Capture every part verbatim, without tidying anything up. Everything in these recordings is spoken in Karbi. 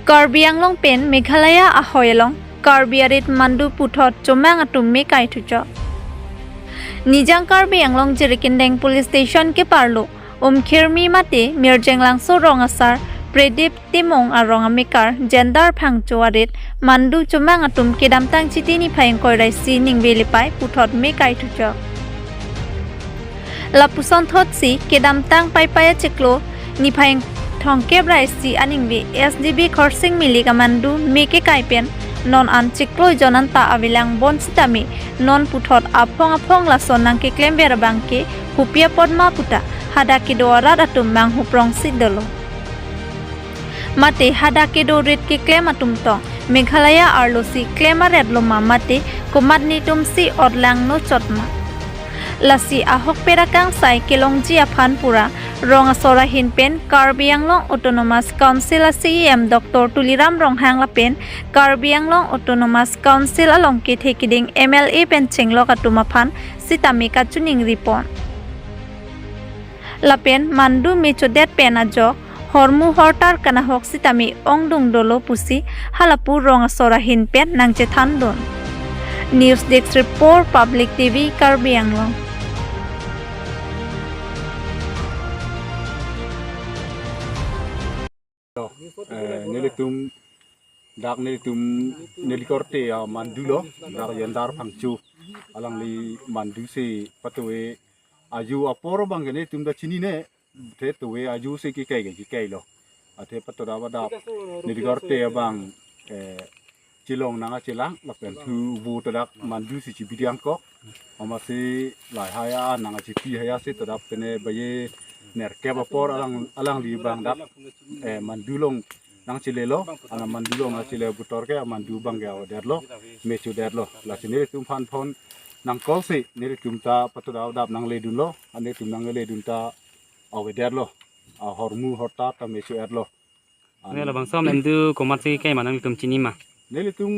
Karbi Anglong pen Meghalaya ahoi along Karbi arit mandu puthot chomang atum me kaithuchok. Nijang Karbi Anglong Jirikindeng Police Station keparlo Umkhirmi mate Mirjenglangso rong asar Pradip Timung arong amekar Jendar Phangcho arit mandu chomang atum kedamtang Chiti niphai ingkoi ra isi ningve lepai puthot me kaithuchok. Lapuson thotsi kedamtang Paipai achiklo niphai ingthongkep ra isi aningve S D B Khorsing Milik amandu me kekai pen non an chiklo jon anta avelang bonsitame non puthot aphong aphong lason nangkeklemver abangke hupi apot ma puta hadak kedo arat atum manghuprongsi dolo. Mate hadak kedo rit keklem atum tong Meghalaya arlosi klem aretlo ma mate komat netumsi otlangno chot ma. Lasi ahokpet akangsai kelongji aphan pura rong asor ahin pen Karbi Anglong Autonomous Council a C E M Doctor Tuliram Ronghang lapen Karbi Anglong Autonomous Council along kethe keding M L A pen chenglok atum aphan sitame kachiningri pon. Lapen mandu me chodet pen ajok hormu hortar kanahok sitame ongdung dolo pusi halapu rong asor ahin pen nangchethandun. News Desk Report, Public T V, Karbi Anglong. Eh, nelitum dak nelitum neli korte amandu lo, dak Jendar Phangcho, alangli mandu si patuwe aju apor abangke nelitum ta chinine, te tuwe aju si kekai ke kekai lo. Athe patodap adap neli korte abang, eh, chelong nangkachelang lapen thu vo ta dak mandu si chibi ding kok. Amatsi lahai an nangkachipi haya si todap pene baye nerkep apor alang alangli abang dak, eh, mandu along nangchelelo, ana mandu along nangchele butor ke mandu abangke avedetlo, me chodetlo. Lasi nelitum aphan phone nangcall si nelitum ta patodap adap nangledunlo, nelitum nangledun ta avedetlo. Ahormu hortar ta me cho-etlo. Ne labangso mandu komatsi kekai ma nangtum chini ma? Nelitum,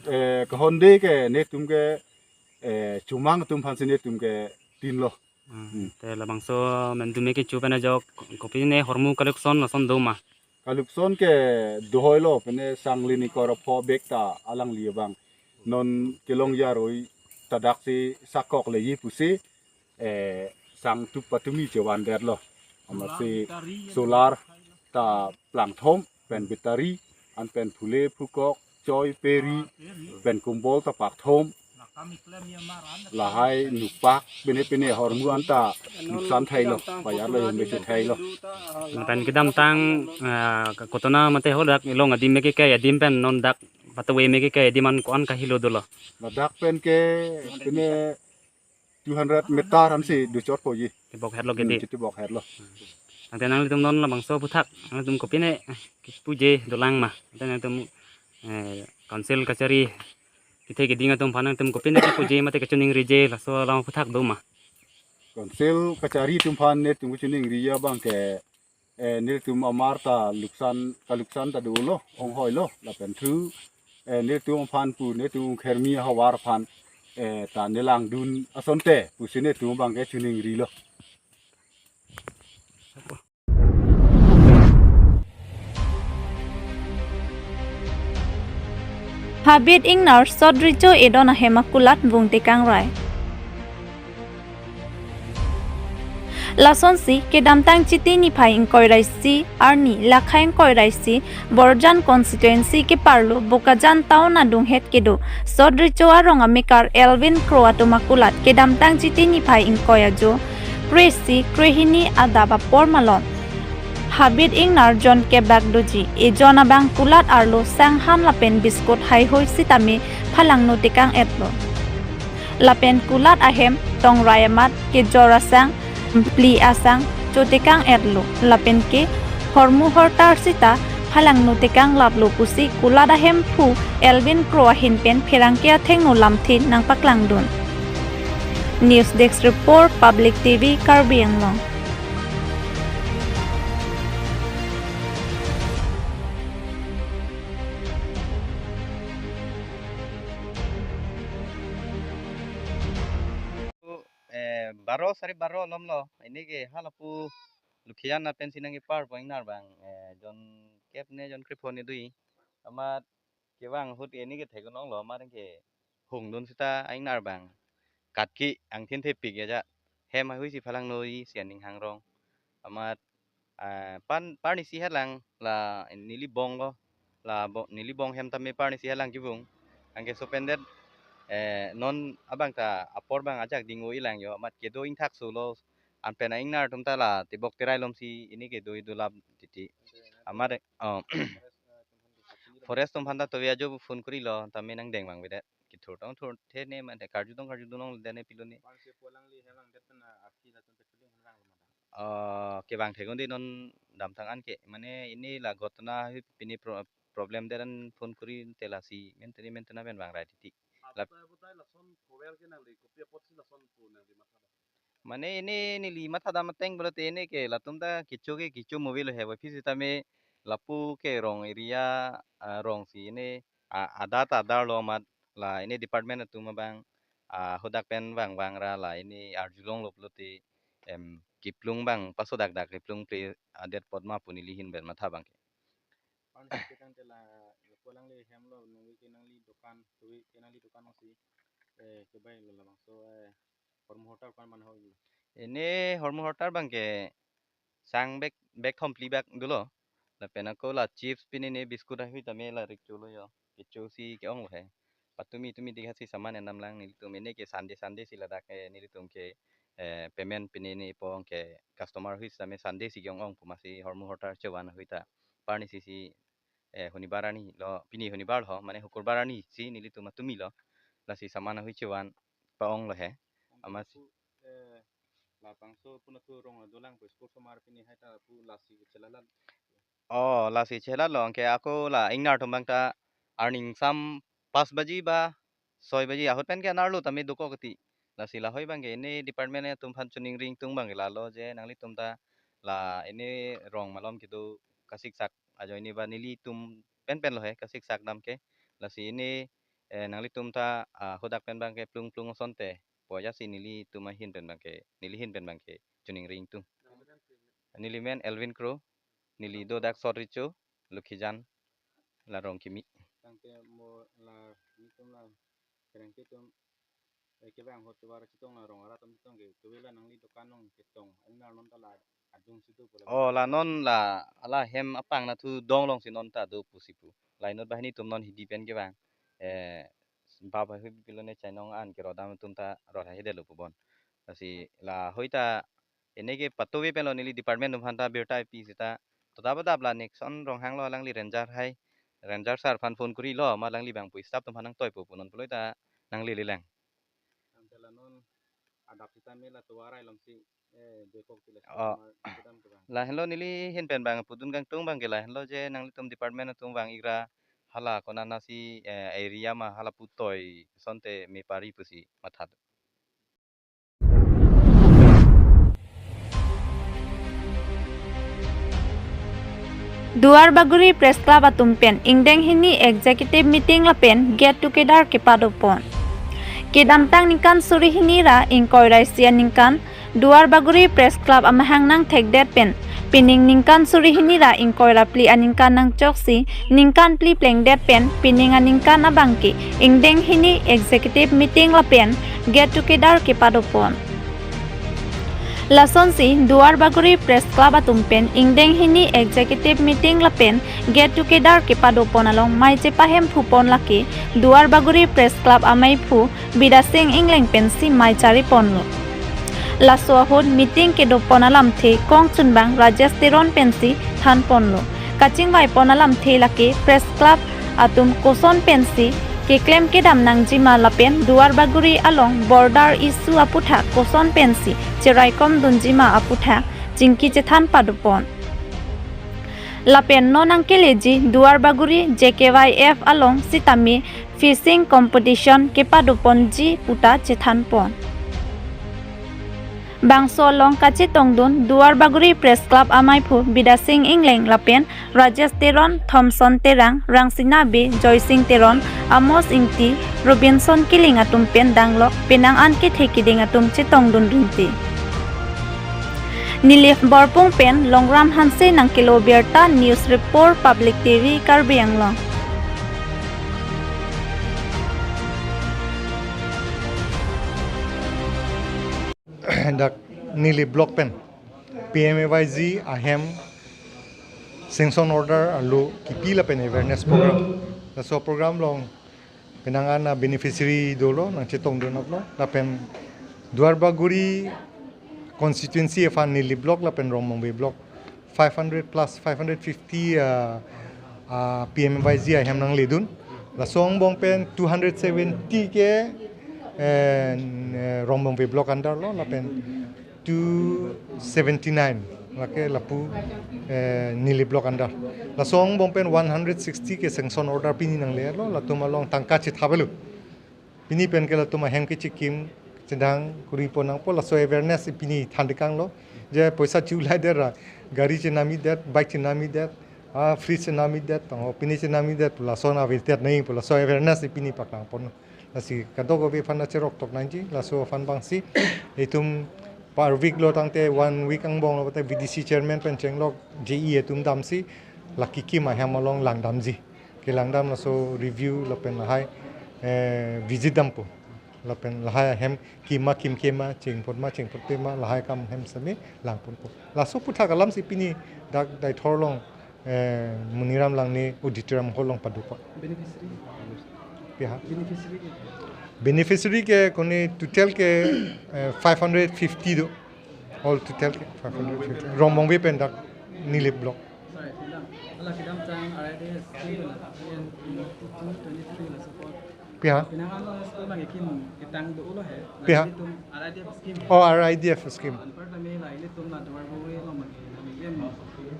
eh, kahonde ke netum ke, eh, chomang atum aphansi netum ke tinlo. Hmm. Te labangso mandu me kecho pen ajok kopine hormu kalukson lason do ma? Kalukson ke dohoilo, pine sang lini kor apho bek ta alangli abang non kelong jaroi ta daksi sakok leji pusi, eh, sang tup patumi chevandetlo. Amatsi solar ta plangthom pen battery, an pen phule phukok choi peri pen kumbol ta pakthom. Lahai nupak pine pine hormu anta nuksan thailo, bayarlo, yom besu thailo. Lapen kedamtang, ah, kotona mate ho dak ilong adim me kekai adim pen non dak patuwe me kekai adim an ko-an kahelo dolo? Ladak pen ke pine two hundred meter ansi dochotpo ji. Tebok herlo gede. Hmm, tebok herlo. Tangte nanglitum non labangso aphuthak nangtum kopine kipuje dolang ma? Tangte nangtum, eh, council kachari kethe keding atum aphan nangtum kopine kipuje mate kachiningrije laso alam aphuthak do ma? Council kachari atum aphan netum kachiningriji abangke, eh, netum amar ta luksan, kaluksan ta dolo, onghoilo, lapen thu, eh, netum aphan pu, netum Khermi ahavar aphan, eh, ta nelangdun asonte pusi netum abangke chiningrilo. Habit ingnar sot recho edon ahem akulat vung tekang rai. Lasonsi kedamtang Chiti niphai ingkoi ra isi arni lakhai ingkoi ra isi Borjan constituency keparlo Bokajan town adunghet kedo sot recho arong amekar Elvin Kro atum akulat kedamtang Chiti niphai ingkoi ajo kre-isi krehini adap apor malom habit ingnar jon kebak doji. Ejon abang kulat arlo sanghan lapen biskut haihui sitame phalangno tekang etlo. Lapen kulat ahem tongrai amat kejor asang, pli asang chotekang etlo. Lapen ke hormu hortar sita phalangno tekang laplo pusi kulat ahemphu Elvin Kro ahin pen pherangke athengno lamthe nangpaklangdun. News Desk Report, Public T V, Karbi Anglong. Eh, baro sari baro lom lo. Ini ke halapu Lukhian na pensi nang ipar poing nar bang, eh, jon Kep ne jon krepho ne dui. Amat kevang ahut eni ke theklonglo, amat ke hungdun sita ingnar abang katki angthin thepik aja. Hem ahui si phalang noi si aning hangrong. Amat, ah, pan parni si helang la neli bong lo. La bo, neli bong hem tame parni si helang kevung. Anke sopendet, eh, non abang ta apor abang ajak ding-o-i lang jo. Amat kedo ingthak solo. Anpen a-ingnar atum ta la tebok terai lom si eni kedo-i dolap titi. Amat, oh, forest atum aphan ta tovi ajo phone korilo, tame nangdeng abang vedet. Kethur tong thurthe ne mate karju tong karjudun longle ne pilo ne. Oh, kevang thekon di non damtang an ke. Mane eni la ghotona ahui pini pro-, problem det an phone kori te lasi maintenance maintenance pen vangrai titi. La- Aputai, aputai lason khovel ke nangli, kopi apotsi lason pu nangli matha? Mane eni neli mathadam ateng pulote eni ke latum ta kecho ke kecho movie lo he, aphi sitame lapu ke rong area, ah, rong si eni, ah, adat adar lo amat la eni department atum abang, ah, hadak pen vang vangra la eni arjulonglo pulote, em, keplung abang pasodak dak keplung ple adet apot ma pu neli ahin pen matha abang ke. Pan si ketang te la, la ko alangli hem lo, nungwi ke nangli dukan, tuwi ke nangli dukan si, eh, kebai lo labangso, eh, hormu hotar kan man hoi. Eni hormu hotar abang ke sang bek, bek thom phli bak dolo. Lapen ako la chips pini ne biscuit ahui tame la rikcholo jo. Kecho si ke-ong lo he. Patumi tumi dikha si saman endam lang nelitum eni ke Sunday Sunday si ladak, eh, nelitum ke, eh, payment pini ne ipong ke customer ahui sitame Sunday si ke-ong-ong pu masi hormu hotar chevan ahui ta. Parni si si, eh, honibar arni lo, pini honibar lo, mane hukurbar arni si nelitum atumi lo. Lasi saman ahui chevan pa-ong lo he. Amat si, eh, labangso puna thu rong dolang pu school somar pini hai ta pu lasi chelalal. Oh, lasi chelalong ke ako la ingnar atum abang ta arning sam pas baji ba soi baji ahut pen ke anerlo tame dokok ti. Lasi lahoi abang ke eni department atum aphan choningri ingtung abang ke lalo je nanglitum ta la eni rong malom kedo kasiksak ajoine ba nelitum penpen lo he kasiksak dam ke. Lasi eni, eh, nanglitum ta, ah, hadak pen abang ke plung plung asonte. Poya si nelitum ahin pen abang ke, neli ahin pen abang ke choningri ingtung. Neli men Elvin Kro, neli do dak Sot Richo, Lokhijan, la rong kimi. Tangte mo la nelitum la kereng ketum, eh, kevang ahut tovar chetong la rong arat atum chetong ke, kevela nangli dukan nong ketong, ingnar non ta la adung situ pula. Oh, la non la, ala hem apang na thu dong long si non ta do pusi pu. La inut banghini atum non hidi pen kevang. Eh, bap ahui pilo ne chainong an kerodam atum ta rot hahedetlo pu bon. Lasi lahoi ta eni ke patovi pen lo neli department atum aphan ta birta pi sita. Tota badap la next on Ronghang lo alangli ranger hai. Ranger sir aphan phone korilo ma alangli abang pu staff atum aphan nangtoi pu pu non puloi ta nanglele lang. Tangte la non adap sitame la tovar arai lom si, eh, bekok ti la Oh. Samar kedam kedam. Lahenlo neli ahin pen abang pudun kangtung abang ke lahenlo je nanglitum department atum vang-ikra hala konatsi, eh, area ma hala putoi asonte mepari pusi matha. Duarbagori Press Club atum pen ingdeng hini executive meeting lapen get together kepadopon. Kedamtang ningkan suri hini ra ingkoi ra isi aningkan Duarbagori Press Club amahang nangthekdet pen pining ningkan suri hini ra ingkoi ra phli aningkan nangchoksi ningkan phli plengdet pen pining aningkan abang ke ingdeng hini executive meeting lapen get together kepadopon. Lasonsi Duarbagori Press Club atum pen ingdeng hini executive meeting lapen get together kepadopon along mei chepahem phupon lake Duarbagori Press Club ameiphu Bidasing Engleng pensi mei chariponlo. Laso ahut meeting kedopon alamthe kongchunbang Rajesh Teron pensi thanponlo. Kachingvaipon alamthe lake Press Club atum koson pensi keklem kedam nangjima lapen Duarbagori along border issue aputhak koson pensi cheraikom dunjima aputhak chingki chethan padopon. Lapen non nangkeleji Duarbagori J K Y F along sitame fishing competition kepadoponji puta chethanpon. Bangso along kachetongdun Duarbagori Press Club ameiphu Bidasing Engleng lapen Rajesh Teron, Thomson Terang, Rangsina Bey, Joysing Teron, Amos Ingti, Robinson Killing atum pen danglok penang an kethe keding atum chetongdun rinti. Nilip Borpung pen Longram Hanse nangkelo birta, News Report, Public T V, Karbi Anglong. Dak Nilip Block pen P M A Y G ahem sanction order alo kipi lapen awareness program. Laso program along penang an a beneficiary dolo, nangchetongdun aplo. Lapen Duarbagori constituency aphan Nilip Block lapen Rongbongve Block five hundred plus, five hundred fifty, uh, uh, P M A Y G ahem nangledun. Laso angbong pen two hundred seventy ke, eh, Rongbongve Block under lo, lapen two seventy-nine lake lapu, eh, Nilip Block under. Laso angbong pen one hundred sixty ke sanction order pini nanglelo, latum along tangka chethap avelo. Pini pen ke latum ahem kechikim chedang kuri pon nangpo, laso awareness pini thandikang lo. Je poisa chulai der ra, gari chenam-i det, bike chenam-i det, ah, fridge chenam-i det, tang pini chenam-i det, laso na awareness nangpo, laso awareness pini paklang pon. Lasi kadokave aphan cherok tok nangji, laso aphan bangsi itum per week lo tangte one week angbong lo te V D C chairman pen chenglok J E atum damsi la kikim ahem along langdamji. Kelangdam laso review lapen lahai, eh, visit dampo. Lapen lahai ahem kim ma kimke ma, chingpot ma chingpotpe ma, lahai akam ahem sami langponpo. Laso aputhak alamsi pini dak Deithor along, eh, Moniram Langne Auditorium Hall along padopon. Beneficiary? Pi ha? Beneficiary ke? Beneficiary ke kone total ke, eh, five hundred fifty do. All total ke five hundred fifty. Rongbongve pen dak Nilip Block. Sorry, kedam. Hala kedamtang R I D S scheme la, twenty-two twenty-three la support. Pi ha? Penang an lo school abang ke kim ketang dolo he. Pi ha? Ilitum R I D F scheme. Oh, R I D F scheme. Anparta me la ilitum la Duarbagori along abang ke nami yen.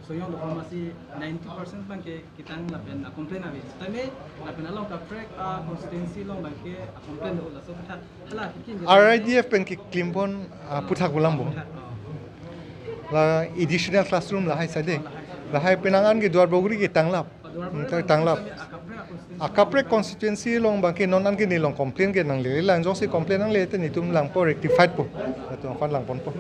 So yong do pharmacy ninety percent abang ke ketang lapen a complain ave. Tame lapen along kaprek a constituency along abang ke a complain dolo, laso aputhak hala kikim ke. R I D F pen keklimpon, ah, aputhak pu alam bo. Aputhak, oh. La additional classroom lahai sade. Lahai penang an ke Duarbagori ke tanglap. Hmm, ta-, tanglap. Akaprek constituency along abang ke non an ke neli along complain ke nangle, lang jongsi complain nangle te netum langpo, rectified po. Netum aphan langponpo.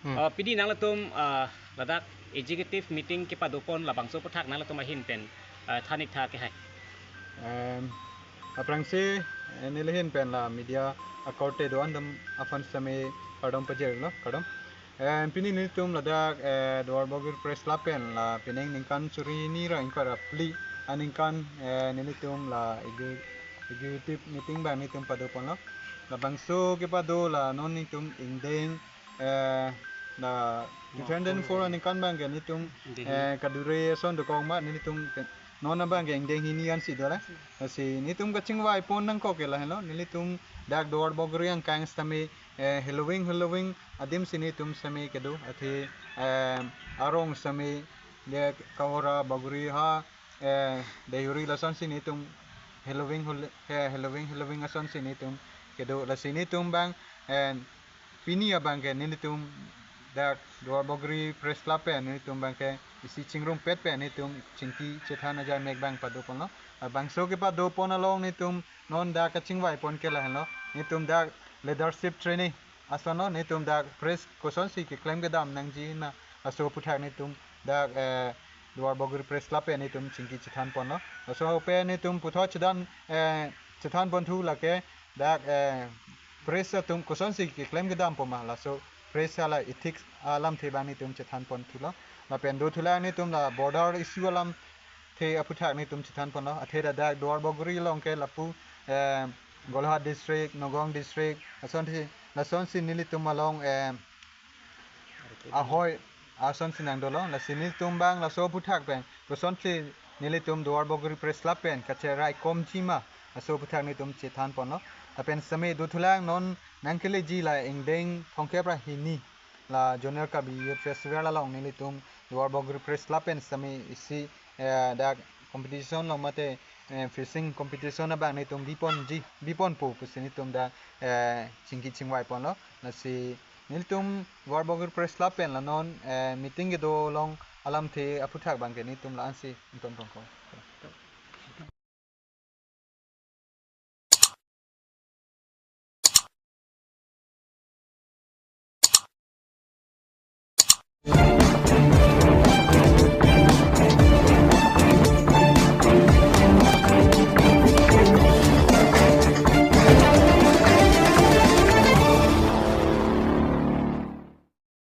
Hmm. Ah, pini nanglitum, ah, ladak executive meeting kepadopon labangso aputhak nanglitum ahin pen, ah, than-ik tha ke hai. Em, aphrangsi, eh, neli ahin pen la media akorte do-an atum aphan sami kardom pajirlo, kardom. Eh, pini nelitum ladak, eh, Duarbagori Press Club pen la pining ningkan suri hini ra ingkoi ra phli aningkan, eh, nelitum la execu-, executive meeting abang nelitum padoponlo. Labangso kepado la non nelitum ingdeng, eh, la two thousand four aningkan abang ke nelitum, ingdeng, eh, kadure ason dokok ma nelitum ke, non abang ke ingdeng hini ansi dolang. Lasi nelitum kachingvaipon nangkok ke lahenlo, nelitum dak Duarbagori angkang sitame, eh, heloving heloving adim si nelitum sitame kedo, athe, eh, arong sitame, de Kohora, Bagori ha, eh, Deihori lasonsi nelitum heloving hel-, eh, heloving heloving asonsi nelitum kedo, lasi nelitum abang, eh, pini abang ke nelitum dak Duarbagori Press Club pen nelitum abang ke isi chingrumpet pen nelitum chingki chethan ajai mek abang padoponlo. Labangso kepadopon along nelitum non dak kachingvaipon ke lahenlo. Nelitum dak leadership training asonlo, nelitum dak press kosonsi keklem kedam nangji ma, laso aputhak nelitum dak, eh, Duarbagori Press Club pen nelitum chingki chethanponlo. Laso pen nelitum puthot chedan, eh, chethanponthu lake dak, eh, press atum kosonsi keklem kedampo ma, laso press hala ethics alamthe abang nelitum chethanponthulo. Lapen dothulang nelitum la border issue alamthe aputhak nelitum chethanponlo. Athe ladak Duarbagori along ke lapu, eh, Golaghat district, Nagaon district, lasonsi, lasonsi nelitum along, eh, ahoi asonsi nangdolo, lasi nelitum abang laso aputhak pen kosonsi nelitum Duarbagori Press Club pen kacheraikomji ma, laso aputhak nelitum chethanponlo. Lapen sitame dothulang non nangkeleji la ingdeng thomkep ra hini la Zonal Karbi Youth Festival along nelitum Duarbagori Press Club pen sitame isi, eh, dak competition along mate, eh, fishing competition abang nelitum biponji, biponpo pusi nelitum dak, eh, chingki chingvaiponlo. Lasi nelitum Duarbagori Press Club pen la non, eh, meeting kedo along alamthe aputhak abang ke nelitum la-ansi ingtonpon ko.